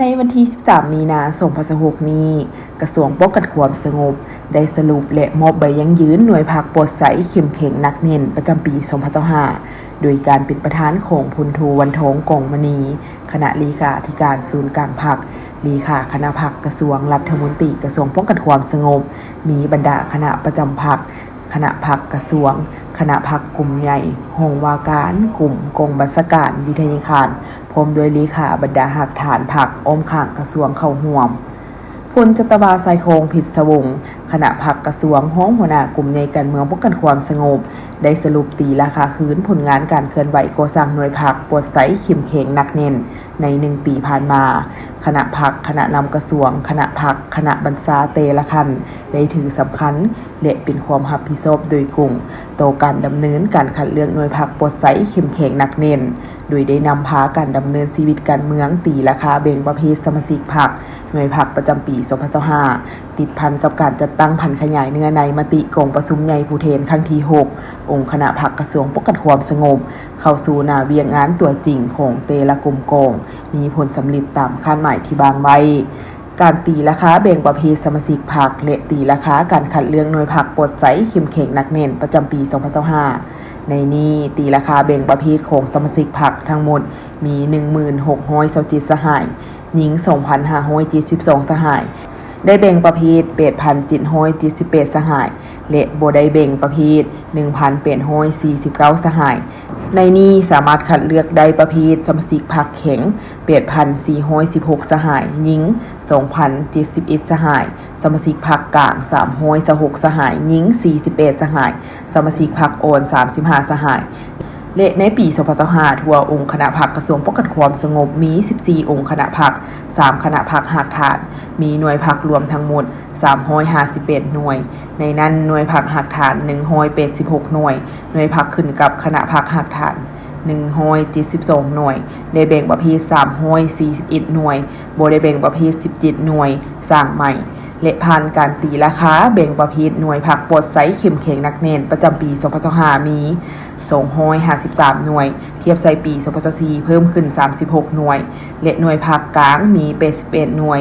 ໃນວັນທີສິບສາມ ມີນາ ສອງພັນຊາວຫົກນີ້, ກະຊວງປ້ອງກັນຄວາມສະຫງົບ ໄດ້ສະຫຼຸບ ແລະ ມອບໃບຢັ້ງຢືນໜ່ວຍພັກປອດໃສ ເຂັ້ມແຂງ ໜັກແໜ້ນ ປະຈຳປີ ສອງພັນຊາວຫ້າ ໂດຍການເປັນປະທານຂອງ ພົນໂທ ວັນທອງ ກອງມະນີ ຄະນະເລຂາທິການສູນກາງພັກ, ເລຂາຄະນະພັກກະຊວງ, ລັດຖະມົນຕີກະຊວງປ້ອງກັນຄວາມສະຫງົບ, ມີບັນດາຄະນະປະຈຳພັກ, ຄະນະພັກກະຊວງ, ຄະນະພັກກຸ່ມໃຫຍ່, ຫ້ອງວ່າການ, ກຸ່ມ, ກອງບັນຊາການ, ວິທະຍາຄານ, ພ້ອມດ້ວຍເລຂາບັນດາຮາກຖານພັກອ້ອມຂ້າງກະຊວງເຂົ້າຮ່ວມ. ພົນຈັດຕະວາ ສາຍຄອງ ເພັດສະວົງ ຄະນະພັກກະຊວງ, ຮອງຫົວໜ້າກຸ່ມໃຫຍ່ການເມືອງປ້ອງກັນຄວາມສະຫງົບ ໄດ້ສະຫຼຸບຕີລາຄາຄືນຜົນງານການເຄື່ອນໄຫວກໍ່ສ້າງໜ່ວຍພັກປອດໃສ ເຂັ້ມແຂງ ໜັກແໜ້ນ ໃນໜຶ່ງປີຜ່ານມາ. ຄະນະພັກ, ຄະນະນຳກະຊວງ, ຄະນະພັກ, ຄະນະບັນຊາແຕ່ລະຂັ້ນ ໄດ້ຖືສຳຄັນ ແລະ ເປັນຄວາມຮັບຜິດຊອບໂດຍກົງຕໍ່ການດຳເນີນການຄັດເລືອກໜ່ວຍພັກປອດໃສ ເຂັ້ມແຂງ ໜັກແໜ້ນ, ໂດຍໄດ້ນຳພາການດຳເນີນຊີວິດການເມືອງ, ຕີລາຄາແບ່ງປະເພດສະມາຊິກພັກ, ໜ່ວຍພັກປະຈຳປີ ສອງພັນຊາວຫ້າ ຕິດພັນກັບການຈັດຕັ້ງຜັນຂະຫຍາຍເນື້ອໃນມະຕິກອງປະຊຸມໃຫຍ່ຜູ້ແທນຄັ້ງທີຫົກ ອົງຄະນະພັກກະຊວງປ້ອງກັນຄວາມສະຫງົບ ເຂົ້າສູ່ໜ້າວຽກງານຕົວຈິງຂອງແຕ່ລະກົມກອງ ມີຜົນສຳເລັດຕາມຄາດໝາຍທີ່ວາງໄວ້. ການຕີລາຄາແບ່ງປະເພດສະມາຊິກພັກ ແລະ ຕີລາຄາການຄັດເລືອກໜ່ວຍພັກປອດໃສ ເຂັ້ມແຂງ ໜັກແໜ້ນ ປະຈຳປີ ສອງພັນຊາວຫ້າ ໃນນີ້ຕີລາຄາແບ່ງປະເພດຂອງສະມາຊິກພັກທັງໝົດມີ ໜຶ່ງໝື່ນຫົກຮ້ອຍຊາວເຈັດ ສະຫາຍ, ຍິງ ສອງພັນຫ້າຮ້ອຍເຈັດສິບສອງ ສະຫາຍ, ໄດ້ແບ່ງປະເພດ ແປດພັນເຈັດຮ້ອຍເຈັດສິບແປດ ສະຫາຍ ແລະ ບໍ່ໄດ້ແບ່ງປະເພດ ໜຶ່ງພັນແປດຮ້ອຍສີ່ສິບເກົ້າ ສະຫາຍ. ໃນນີ້ສາມາດຄັດເລືອກໄດ້ປະເພດສະມາຊິກພັກແຂງ ແປດພັນສີ່ຮ້ອຍສິບຫົກ ສະຫາຍ, ຍິງ ສອງພັນເຈັດສິບເອັດ ສະຫາຍ, ສະມາຊິກພັກກາງ ສາມຮ້ອຍຊາວຫົກ ສະຫາຍ, ຍິງ ສີ່ສິບແປດ ສະຫາຍ, ສະມາຊິກພັກອ່ອນ ສາມສິບຫ້າ ສະຫາຍ. ແລະ ໃນປີ ສອງພັນຊາວຫ້າ ທົ່ວອົງຄະນະພັກກະຊວງປ້ອງກັນຄວາມສະຫງົບມີ ສິບສີ່ ອົງຄະນະພັກ, ສາມ ຄະນະພັກຮາກຖານ, ມີໜ່ວຍພັກລວມທັງໝົດ ສາມຮ້ອຍຫ້າສິບແປດ ໜ່ວຍ, ໃນນັ້ນໜ່ວຍພັກຮາກຖານ ໜຶ່ງຮ້ອຍແປດສິບຫົກ ໜ່ວຍ, ໜ່ວຍພັກຂຶ້ນກັບຄະນະພັກຮາກຖານ ໜຶ່ງຮ້ອຍເຈັດສິບສອງ ໜ່ວຍ, ໄດ້ແບ່ງປະເພດ ສາມຮ້ອຍສີ່ສິບເອັດ ໜ່ວຍ, ບໍ່ໄດ້ແບ່ງປະເພດ ສິບເຈັດ ໜ່ວຍ, ສ້າງໃໝ່ ແລະ ຜ່ານການຕີລາຄາແບ່ງປະເພດໜ່ວຍພັກປອດໃສ ເຂັ້ມແຂງ ໜັກແໜ້ນ ປະຈຳປີ ສອງພັນຊາວຫ້າ ມີ ສອງຮ້ອຍຫ້າສິບສາມ ໜ່ວຍ, ທຽບໃສ່ປີ ສອງພັນຊາວສີ່ ເພີ່ມຂຶ້ນ ສາມສິບຫົກ ໜ່ວຍ ແລະ ໜ່ວຍພັກກາງມີ ແປດສິບແປດ ໜ່ວຍ.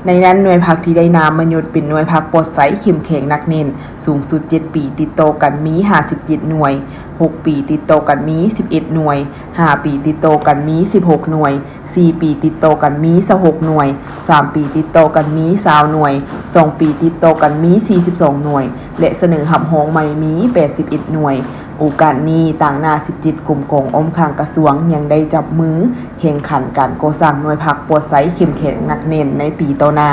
ໃນນັ້ນໜ່ວຍພັກທີ່ໄດ້ນາມມະຍົດເປັນໜ່ວຍພັກປອດໃສ ເຂັ້ມແຂງ ໜັກແໜ້ນ ສູງສຸດ ເຈັດປີຕິດຕໍ່ກັນມີ ຫ້າສິບເຈັດ ໜ່ວຍ, ຫົກປີຕິດຕໍ່ກັນມີ ສິບເອັດ ໜ່ວຍ, ຫ້າປີຕິດຕໍ່ກັນມີ ສິບຫົກ ໜ່ວຍ, ສີ່ປີຕິດຕໍ່ກັນມີ ຊາວຫົກ ໜ່ວຍ, ສາມປີຕິດຕໍ່ກັນມີ ຊາວ ໜ່ວຍ, ສອງປີຕິດຕໍ່ກັນມີ ສີ່ສິບສອງ ໜ່ວຍ ແລະ ສະເໜີຮັບຮອງໃໝ່ມີ ແປດສິບເອັດ ໜ່ວຍ. ໂອກາດນີ້, ຕາງໜ້າ ສິບເຈັດ ກົມກອງອ້ອມຂ້າງກະຊວງ ຍັງໄດ້ຈັບມືແຂ່ງຂັນການກໍ່ສ້າງໜ່ວຍພັກປອດໃສ ເຂັ້ມແຂງ ໜັກແໜ້ນ ໃນປີຕໍ່ໜ້າ.